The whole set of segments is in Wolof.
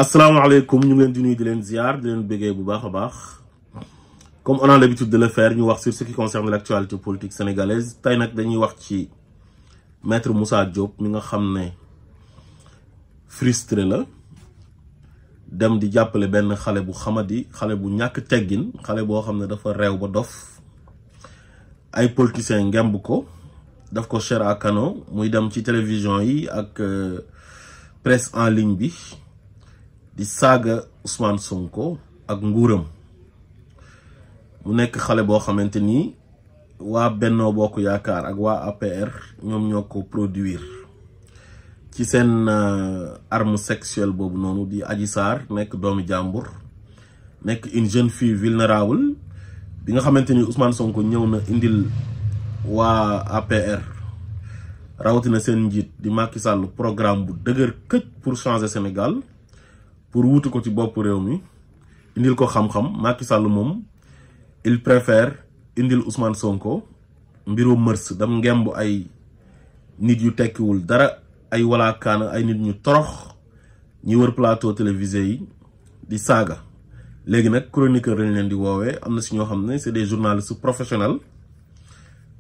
asalaamaaleykum ñu ngi leen di nuyu di leen ziar di leen bëggee bu baax a baax comme on a l'habitude de le faire ñu wax sur ce qui concerne l'actualité politique sénégalaise tey nag dañuy wax ci maître Moussa Diop mi nga xam ne frustré la dem di jàppale benn xale bu xamadi xale bu ñàkk teggin xale boo xam ne dafa réew ba dof ay politiciens ngemb ko daf ko chair à canon muy dem ci télévision yi ak presse en ligne bi di saaga Ousmane Sonko ak nguuram mu nekk xale boo xamante ni waa Benno Bokk Yaakaar ak waa APR ñoom ñoo ko produire ci seen arme sexuelle boobu noonu di Adji Sarr nekk doomi jàmbur nekk une jeune fille vulnérable bi nga xamante ni Ousmane Sonko ñëw na indil waa APR rawatina seen njiit di Macky Sall programme bu dëgër këj pour changer Sénégal pour wutu ko ci bopp réew mi indil ko xam-xam Macky Sall moom il préfère indil Ousmane Sonko mbiru mërs dam ngemb ay nit yu tekkiwul dara ay walaakaana ay nit ñu torox ñi wër plateau télévisé yi di saaga léegi nag chroniqueur lañ leen di woowee am na si ñoo xam ne c'est des journalistes professionnels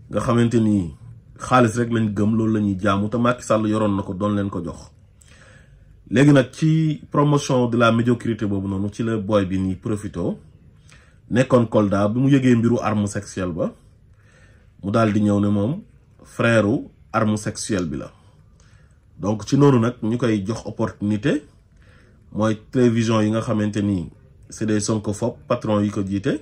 nga xamante ni xaalis rek lañ gëm loolu la ñuy jaamu te Macky Sall yoroon na ko doon leen ko jox léegi nag ci promotion de la médiocrité boobu noonu ci la boy bi nii profito nekkoon Kolda bi mu yëgee mbiru arme sexuelle ba mu daal di ñëw ne moom frère arme sexuelle bi la donc ci noonu nag ñu koy jox opportunité mooy télévision yi nga xamante ni c'est des sonkophobes patron yi ko jiite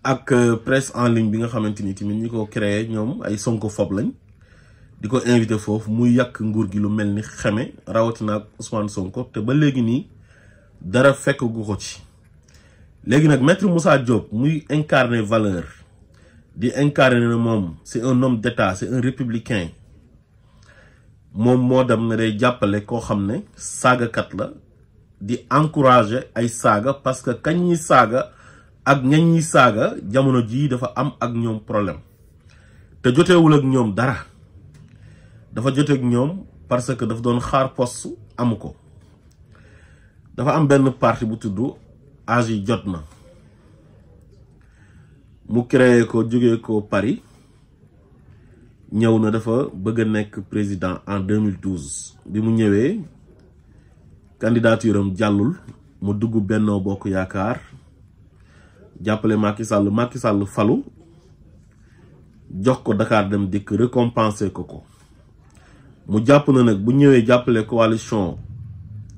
ak presse en ligne bi nga xamante ni tamit ñi ko créé ñoom ay sonkophobes lañ di ko invité foofu muy yàq nguur gi lu mel ni xeme rawatina ak Ousmane Sonko te ba léegi nii dara fekk gu ko ci léegi nag maître Moussa Diop muy incarner valeur di incarner ne moom c'est un homme d'état c'est un républicain moom moo dem ne day jàppale koo xam ne saagakat la di encourager ay saaga parce que kañ ñi saaga ak ñañ ñi saaga jamono jii dafa am ak ñoom problème te joteewul ak ñoom dara dafa joteeg ñoom parce que dafa doon xaar poste amu ko dafa am benn parti bu tudd âge yi jot na mu créé ko jógee ko Paris ñëw na dafa bëgg a nekk président en 2012 bi mu ñëwee candidature am jàllul mu dugg Benno Bokk Yaakaar jàppale Macky Sall falu jox ko Dakar Dem Dikk récompenser ko mu jàpp na nag bu ñëwee jàppale coalition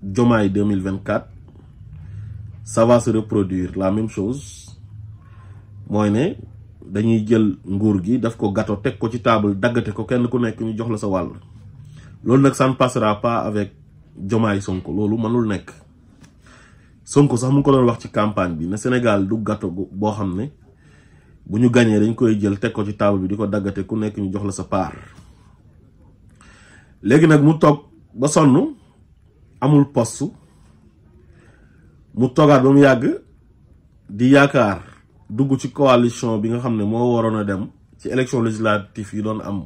Diomaye 2024 ça va se reproduire la même chose mooy ne dañuy jël nguur gi daf ko gâteau teg ko ci table daggate ko kenn ku nekk ñu jox la sa wàll loolu nag ça ne passera pas avec Diomaye Sonko loolu mënul nekk Sonko sax mu ngi ko doon wax ci campagne bi ne Sénégal du gâteau boo xam ne bu ñu gañee dañ koy jël teg ko ci table bi di ko daggate ku nekk ñu jox la sa part léegi nag mu toog ba sonn amul poste mu toogaat ba mu yàgg di yaakaar dugg ci coalition bi nga xam ne moo waroon a dem ci élection législative yi doon am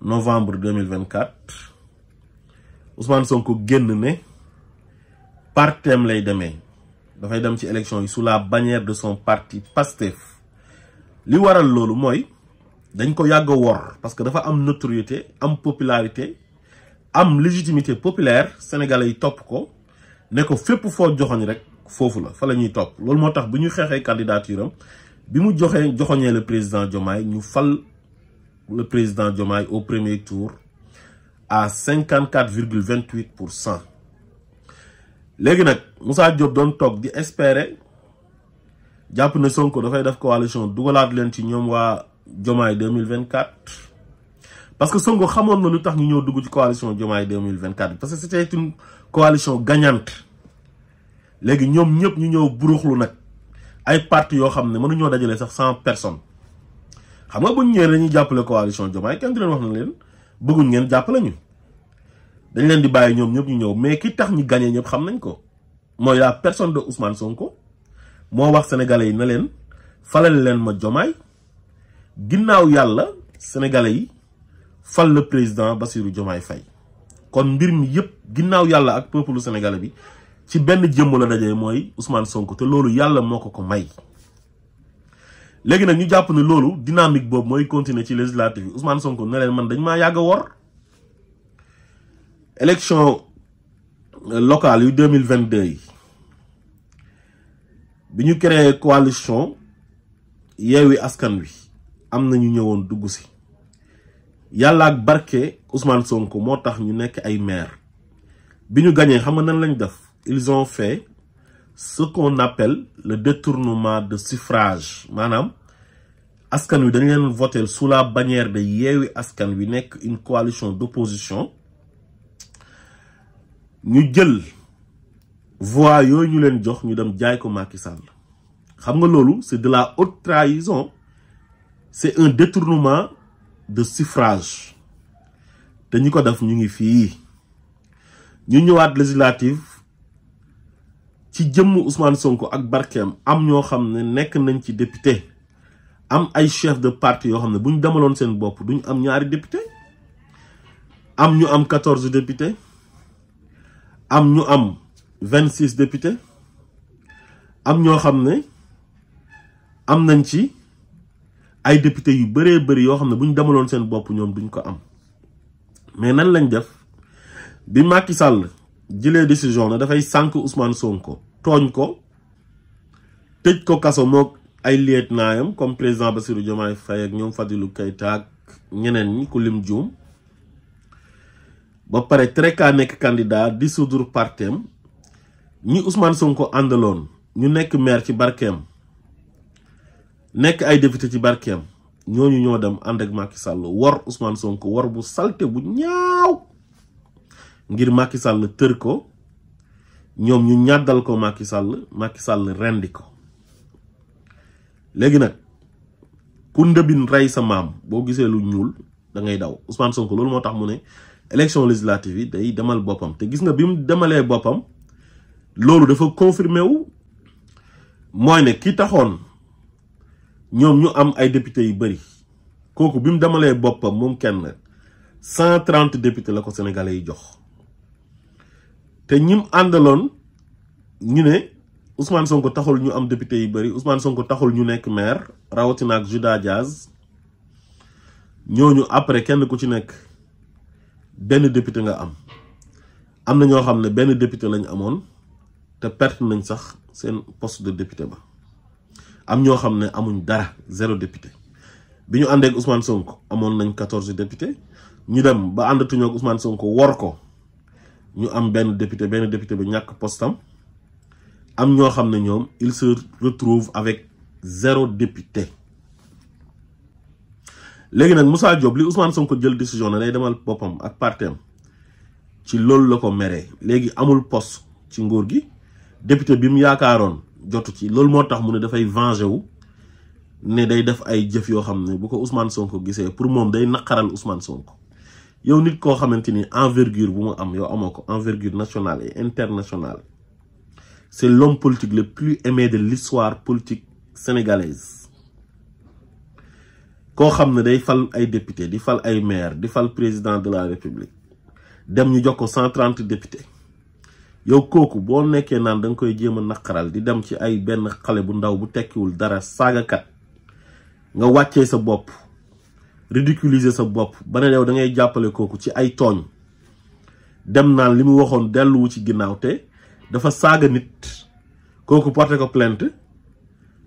novembre 2024 Ousmane Sonko génn ne partem lay demee dafay dem ci élection yi sous la bannière de son parti Pastef li waral loolu mooy dañ ko yàgg a wor parce que dafa am notoriété am popularité am légitimité populaire sénégalais yi topp ko ne ko fépp foo joxoñ rek foofu la fa la ñuy topp loolu moo tax bu ñu xeexee candidature am bi mu joxoñee le président Diomaye ñu fal le président Diomaye au premier tour à 54,28%. léegi nag Moussa Diop doon toog di espérer jàpp ne Sonko dafay def coalition dugalaat leen ci ñoom waa Diomaye 2024 parce que Sonko xamoon na lu tax ñu ñëw dugg ci coalition Diomaye 2024 parce que c'était une coalition gagnante léegi ñoom ñëpp ñu ñëw buruxlu nag ay parti yoo xam ne mënuñoo dajale sax 100 personnes xam nga buñ ñëwee dañuy jàppale coalition Diomaye kenn du leen wax na leen bëgguñ ngeen jàppale ñu dañ leen di bàyyi ñoom ñëpp ñu ñëw mais ki tax ñu gagné ñëpp xam nañ ko mooy la personne de Ousmane Sonko moo wax sénégalais yi na leen falal leen ma Diomaye ginnaaw yàlla sénégalais yi fal le président Bassirou Diomaye Faye kon mbir mi yëpp ginnaaw yàlla ak peuple sénégalais bi ci benn jëmm la dajee mooy Ousmane Sonko te loolu yàlla moo ko may. léegi nag ñu jàpp ne loolu dynamique boobu mooy continuer ci législative yi Ousmane Sonko ne leen man dañ maa yàgg a wor. élection locale yu 2022 yi bi ñu créé coalition Yewwi Askan Wi am na ñu ñëwoon dugg si yàlla ak barke Ousmane Sonko moo tax ñu nekk ay maire bi ñu gañee xam nga nan lañ def ils ont fait ce qu'on appelle le détournement de suffrage maanaam askan wi dañ leen voter sous la bannière de Yewwi Askan Wi nekk une coalition d'opposition ñu jël voix yooyu ñu leen jox ñu dem jaay ko Macky Sall xam nga loolu c'est de la haute trahison, c'est un détournement de suffrage te ñi ko def ñu ngi fii ñu ñëwaat législative ci jëmm Ousmane Sonko ak barkeem am ñoo xam ne nekk nañ ci député am ay chef de parti yoo xam ne bu ñu demaloon seen bopp duñ am ñaari député am ñu am 14 députés am ñu am 26 députés am ñoo xam ne am nañ ci ay députés yu bëree bëri yoo xam ne bu ñu demaloon seen bopp ñoom duñ ko am mais nan lañ def bi Macky Sall jëlee décision na dafay sànk Ousmane Sonko tooñ ko tëj ko kaso mook ay lieutenant comme président Bassirou Diomaye Faye ak ñoom Fadilou Keïta ak ñeneen ñi ku lim juum ba pare treka nekk candidat dissoudre partem ñi Ousmane Sonko àndaloon ñu nekk maire ci barkeem nekk ay député ci barkeem ñooñu ñoo dem ànd ak Macky Sall wor Ousmane Sonko wor bu salte bu ñaaw ngir Macky Sall tër ko ñoom ñu ñàddal ko Macky Sall rendi ko léegi nag ku ndëbin rey sa maam boo gisee lu ñuul da ngay daw Ousmane Sonko loolu moo tax mu ne élection législative yi day demal boppam te gis nga bi mu demalee boppam loolu dafa confirmé wu mooy ne ki taxoon ñoom ñu am ay députés yu bëri kooku bi mu demalee boppam moom kenn 130 députés la ko sénégalais yi jox te ñim àndaloon ñu ne Ousmane Sonko taxul ñu am député yu bëri Ousmane Sonko taxul ñu nekk maire rawatina ak Juda Diaz ñooñu après kenn ku ci nekk benn député nga am na ñoo xam ne benn député lañ amoon te perte nañ sax seen poste de député ba am ñoo xam ne amuñ dara 0 député bi ñu àndee ak Ousmane Sonko amoon nañ 14 députés ñu dem ba àndatuñoo ak Ousmane Sonko wor ko ñu am benn député bi ñàkk postam am ñoo xam ne ñoom il se retrouve avec 0 député léegi nag Moussa Diop li Ousmane Sonko jël décision ne day demal boppam ak partem ci loolu la ko meree léegi amul poste ci nguur gi député bi mu yaakaaroon jotu ci loolu moo tax mu ne dafay venger wu ne day def ay jëf yoo xam ne bu ko Ousmane Sonko gisee pour moom day naqaral Ousmane Sonko yow nit koo xamante ni envergure bu mu am yow amoo ko envergure nationale et internationale c'est l'homme politique le plus aimé de l'histoire politique sénégalaise koo xam ne day fal ay député di fal ay maire di fal président de la république dem ñu jox ko 130 députés yow kooku boo nekkee naan da nga koy jéem a naqaral di dem ci ay benn xale bu ndaw bu tekkiwul dara saagakat nga wàccee sa bopp ridiculiser sa bopp ba ne yow da ngay jàppale kooku ci ay tooñ dem naan li mu waxoon delluwu ci ginnaaw te dafa saaga nit kooku porté ko plainte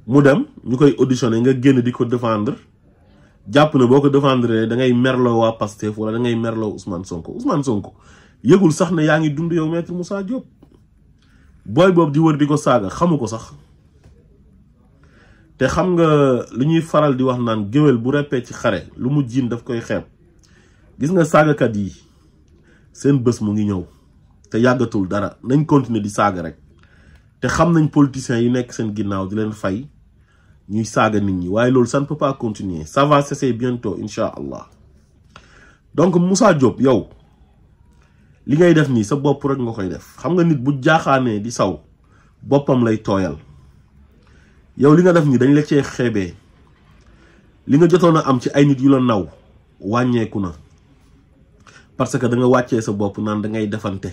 mu dem ñu koy auditionné nga génn di ko défendre jàpp ne boo ko défendre da ngay merloo waa Pastef wala da ngay merloo Ousmane Sonko yëgul sax ne yaa ngi dund yow maître Moussa Diop booy boobu di wër di ko saaga xamu ko sax te xam nga li ñuy faral di wax naan géwél bu reppee ci xare lu mu jiin daf koy xeeb gis nga saagakat yi seen bés mu ngi ñëw te yàggatul dara nañ continuer di saaga rek te xam nañ politiciens yi nekk seen ginnaaw di leen fay ñuy saaga nit ñi waaye loolu ça ne peut pas continuer ça va cesser bientôt incha allah donc Moussa Diop yow li ngay def nii sa bopp rek nga koy def xam nga nit bu jaaxaanee di saw boppam lay tooyal yow li nga def nii dañ la cee xeebee li nga jotoon a am ci ay nit yu la naw wàññeeku na parce que da nga wàccee sa bopp naan da ngay defante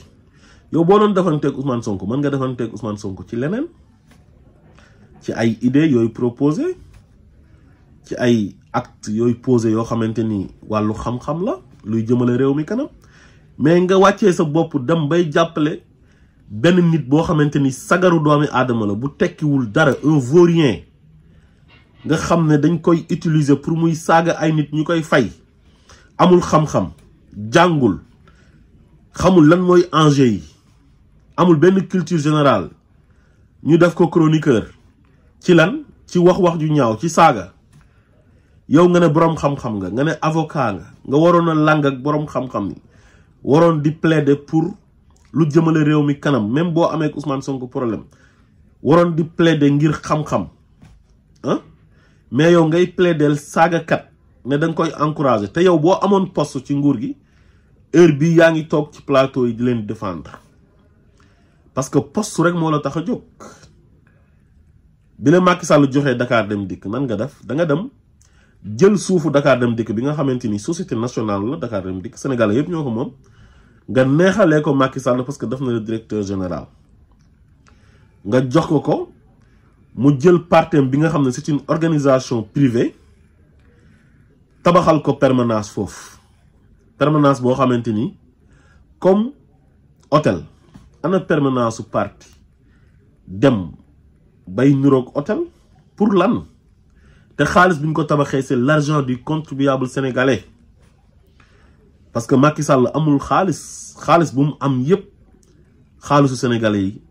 yow boo doon defanteeg Ousmane Sonko mën nga defanteeg Ousmane Sonko ci leneen ci ay idées yooyu proposé ci ay actes yooyu posé yoo xamante ni wàllu xam-xam la luy jëmale réew mi kanam mais nga wàccee sa bopp dem bay jàppale benn nit boo xamante ni sagaru doomi aadama la bu tekkiwul dara un vaurien nga xam ne dañ koy utiliser pour muy saaga ay nit ñu koy fay amul xam-xam jàngul xamul lan mooy enjeu yi amul benn culture générale ñu def ko chroniqueur ci lan ci wax ju ñaaw ci saaga yow nga ne boroom xam-xam nga ne avocat nga waroon a lang ak boroom xam-xam yi waroon di plaider pour lu jëmale réew mi kanam même boo amee ak Ousmane Sonko problème waroon di plaider ngir xam-xam ah mais yow ngay plaider saagakat ne da nga koy encourager te yow boo amoon poste ci nguur gi heure bii yaa ngi toog ci plateau yi di leen défendre parce que poste rek moo la tax a jóg bi la Macky Sall joxee Dakar Dem Dikk nan nga def da nga dem jël suufu Dakar Dem Dikk bi nga xamante ni société nationale la Dakar Dem Dikk Sénégalais yëpp ñoo ko moom nga neexalee ko Macky Sall parce que def na le directeur général nga jox ko mu jël partem bi nga xam ne c'est une organisation privée tabaxal ko permanence foofu permanence boo xamante ni comme hôtel ana permanence su parti dem bay niroog hôtel pour lan te xaalis bi ñu ko tabaxee c'est l'argent du contribuable sénégalais parce que Macky Sall amul xaalis bu mu am yépp xaalisu sénégalais yi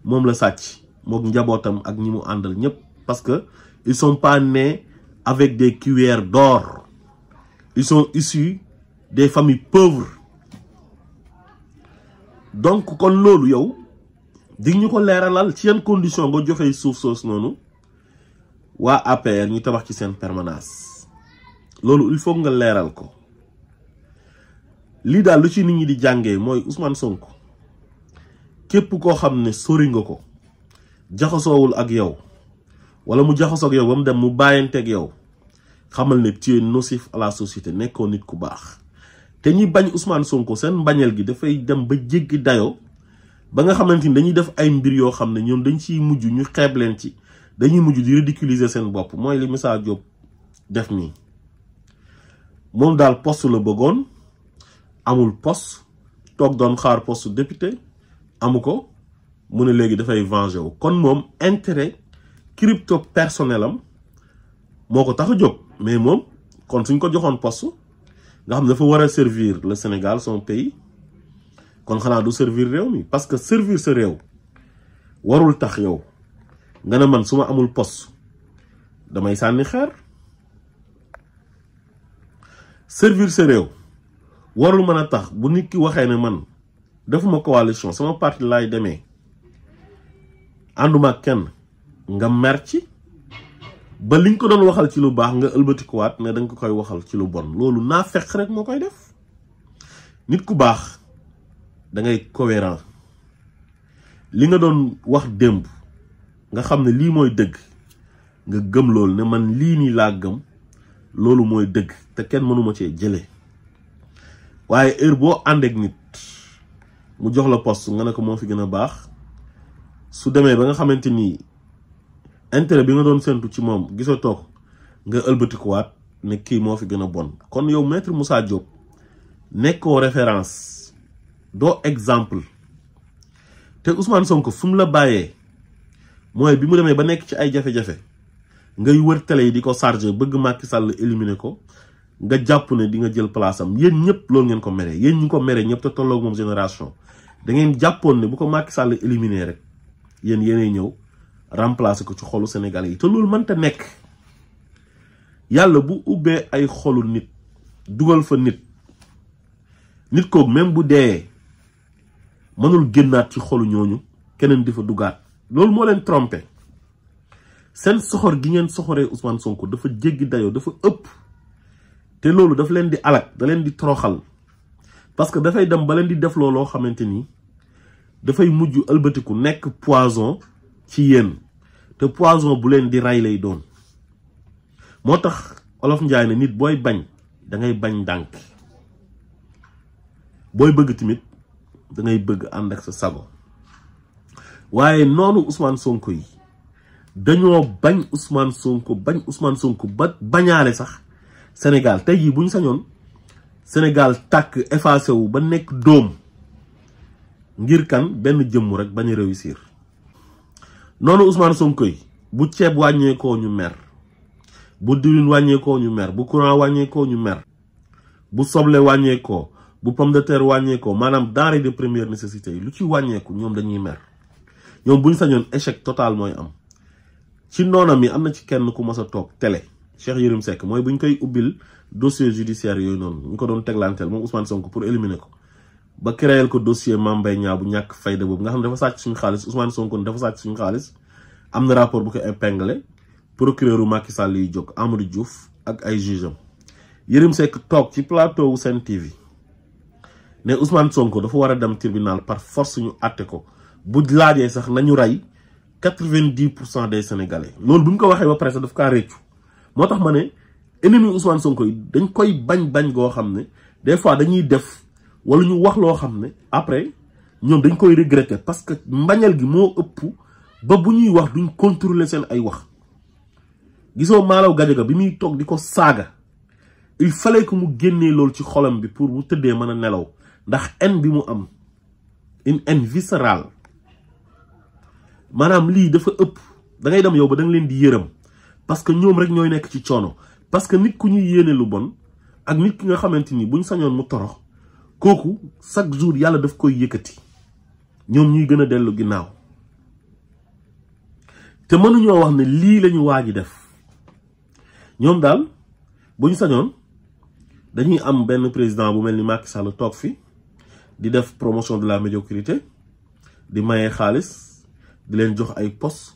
moom la sàcc mook njabootam ak ñi mu àndal ñépp parce que ils sont pas nés avec des cuillères d'or ils sont issus des familles pauvres donc kon loolu yow dig ñu ko leeralal ci yan condition nga joxee suuf soos noonu waa APR ñu tabax ci seen permanence loolu il faut nga leeral ko lii daal lu ci nit ñi di jàngee mooy Ousmane Sonko képp koo xam ne sori nga ko jaxasoowul ak yow wala mu jaxasoo ak yow ba mu dem mu bàyyanteeg yow xamal ne tu es nocif à la société nekkoo nit ku baax te ñi bañ Ousmane Sonko seen mbañeel gi dafay dem ba jéggi dayoo ba nga xamante ni dañuy def ay mbir yoo xam ne ñoom dañ ciy mujj ñu xeeb leen ci dañuy mujj di ridiculiser seen bopp mooy li Moussa Diop def nii moom daal poste la bëggoon amul poste toog doon xaar poste député amu ko mu ne léegi dafay venger wu kon moom intérêt crypto personnel am moo ko tax a jóg mais moom kon suñ ko joxoon poste nga xam ne dafa war a servir le Sénégal son pays kon xanaa du servir réew mi parce que servir sa réew warul tax yow nga ne man su ma amul poste damay sànni xeer servir sa réew warul mën a tax bu nit ki waxee ne man defuma coalition sama parti laay demee ànduma ak kenn nga mer ci ba liñ ko doon waxal ci lu baax nga ëlbatikuwaat ne danga ko koy waxal ci lu bon loolu naa fekk rek moo koy def nit ku baax da ngay cohérent li nga doon wax démb nga xam ne lii mooy dëgg nga gëm loolu ne man lii nii laa gëm loolu mooy dëgg te kenn mënuma cee jëlee waaye heure boo ànd ak nit mu jox la poste nga ne ko moo fi gën a baax su demee ba nga xamante ni intérêt bi nga doon séntu ci moom gisatoo ko nga ëlbatikuwaat ne kii moo fi gën a bon kon yow maître Moussa Diop nekkoo référence doo exemple te Ousmane Sonko fu mu la bàyyee mooy bi mu demee ba nekk ci ay jafe-jafe ngay wër télé yi di ko chargé bëgg Macky Sall éliminer ko nga jàpp ne di nga jël place am yéen ñëpp loolu ngeen ko mere yéen ñu ko mere ñëpp te tolloog moom génération da ngeen jàppoon ne bu ko Macky Sall éliminer rek yéen yéenay ñëw remplacer ko ci xolu Sénégalais yi te loolu mënta nekk yàlla bu ubbee ay xolu nit dugal fa nit kooku même bu dee mënul génnaat ci xolu ñooñu keneen di fa dugaat loolu moo leen trompé seen soxor gi ngeen soxoree Ousmane Sonko dafa jéggi dayoo dafa ëpp te loolu dafa leen di alak da leen di toroxal parce que dafay dem ba leen di def looloo xamante ni dafay mujj ëlbatiku nekk poison ci yéen te poison bu leen di ray lay doon moo tax Olof Njaay ne nit booy bañ da ngay bañ ndànk booy bëgg tamit da ngay bëgg ànd ak sa sago waaye noonu Ousmane Sonko yi dañoo bañ Ousmane Sonko ba bañaale sax Sénégal tey jii bu ñu sañoon Sénégal tàkk effacé wu ba nekk dóom ngir kan benn jëmm rek bañ a réussir noonu Ousmane Sonko yi bu ceeb wàññeekoo ñu mer bu diwlin wàññeekoo ñu mer bu courant wàññeekoo ñu mer bu soble wàññeekoo bu pomme de terre wàññeekoo maanaam denrée de première nécessité yi lu ci wàññeeku ñoom dañuy mer ñoom bu ñu sañoon échec total mooy am ci noonam yi am na ci kenn ku mos a toog télé Cheikh Yérim Seck mooy bu ñu koy ubbil dossier judiciaire yooyu noonu ñu ko doon teglanteel moom Ousmane Sonko pour éliminer ko ba créer ko dossier Mame Mbaye Niang bu ñàkk fayda boobu nga xam ne dafa sàcc suñu xaalis Ousmane Sonko dafa sàcc suñu xaalis am na rapport bu ko épinglé procureur u Macky Sall yi jóg Amadou Diouf ak ay juge am Yérim Seck toog ci plateau wu Sen TV ne Ousmane Sonko dafa war a dem tribunal par force ñu àtte ko bu laajee sax nañu rey 90% des Sénégalais loolu bu ñu ko waxee ba pare sax daf kaa réccu moo tax ma ne ennemi Ousmane Sonko yi dañ koy bañ goo xam ne des fois dañuy def wala ñu wax loo xam ne après ñoom dañ koy regretter parce que mbañal gi moo ëpp ba bu ñuy wax duñ contrôler seen ay wax gisoo Malaw Gadiaga bi muy toog di ko saaga il fallait que mu génnee loolu ci xolam bi pour bu tëddee mën a nelaw ndax haine bi mu am une haine viscérale maanaam lii dafa ëpp da ngay dem yow ba da nga leen di yërëm parce que ñoom rek ñooy nekk ci coono parce que nit ku ñuy yéene lu bon ak nit ki nga xamante ni buñ sañoon mu torox kooku chaque jour yàlla daf koy yëkkati ñoom ñuy gën a dellu ginnaaw te mënuñoo wax ne lii lañu waaji def ñoom daal buñ sañoon dañuy am benn président bu mel ni Macky Sall toog fi di def promotion de la médiocrité di maye xaalis di leen jox ay poste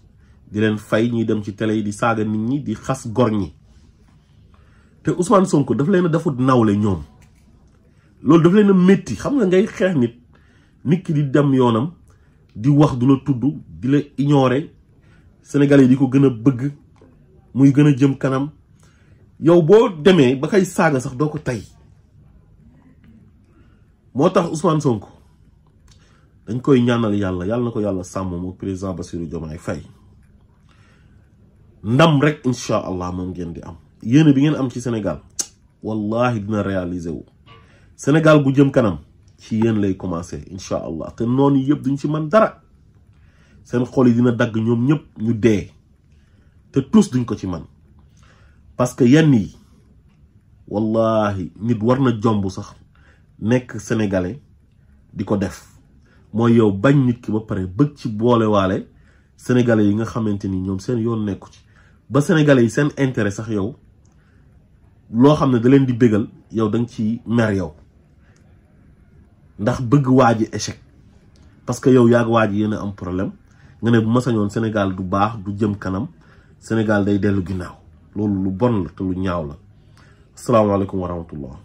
di leen fay ñuy dem ci télé yi di saaga nit ñi di xas gor ñi te Ousmane Sonko daf leen a defut nawle ñoom loolu daf leen a métti xam nga ngay xeex nit ki di dem yoonam di wax du la tudd di la ignorer Sénégalais yi di ko gën a bëgg muy gën a jëm kanam yow boo demee ba kay saaga sax doo ko tey moo tax Ousmane Sonko dañ koy ñaanal yàlla na ko yàlla sàmm moo président Bassirou Diomaye Faye ndam rek incha allah moom ngeen di am yéene bi ngeen am ci Sénégal wallahi dina réaliser wu Sénégal gu jëm kanam ci yéen lay commencer incha allah te noonu yëpp duñ ci mën dara seen xol yi dina dagg ñoom ñëpp ñu dee te tous duñ ko ci man parce que yenn yi wallahi nit war na jomb sax nekk sénégalais di ko def mooy yow bañ nit ki ba pare bëgg ci boolewaale sénégalais yi nga xamante ni ñoom seen yoon nekku ci ba sénégalais yi seen intérêt sax yow loo xam ne da leen di bégal yow da nga ci mer yow ndax bëgg waa ji échec parce que yow yaag waa ji yéen a am problème nga ne bu ma sañoon Sénégal du baax du jëm kanam Sénégal day dellu ginnaaw loolu lu bon la te lu ñaaw la asalaamaaleykum wa rahmatullah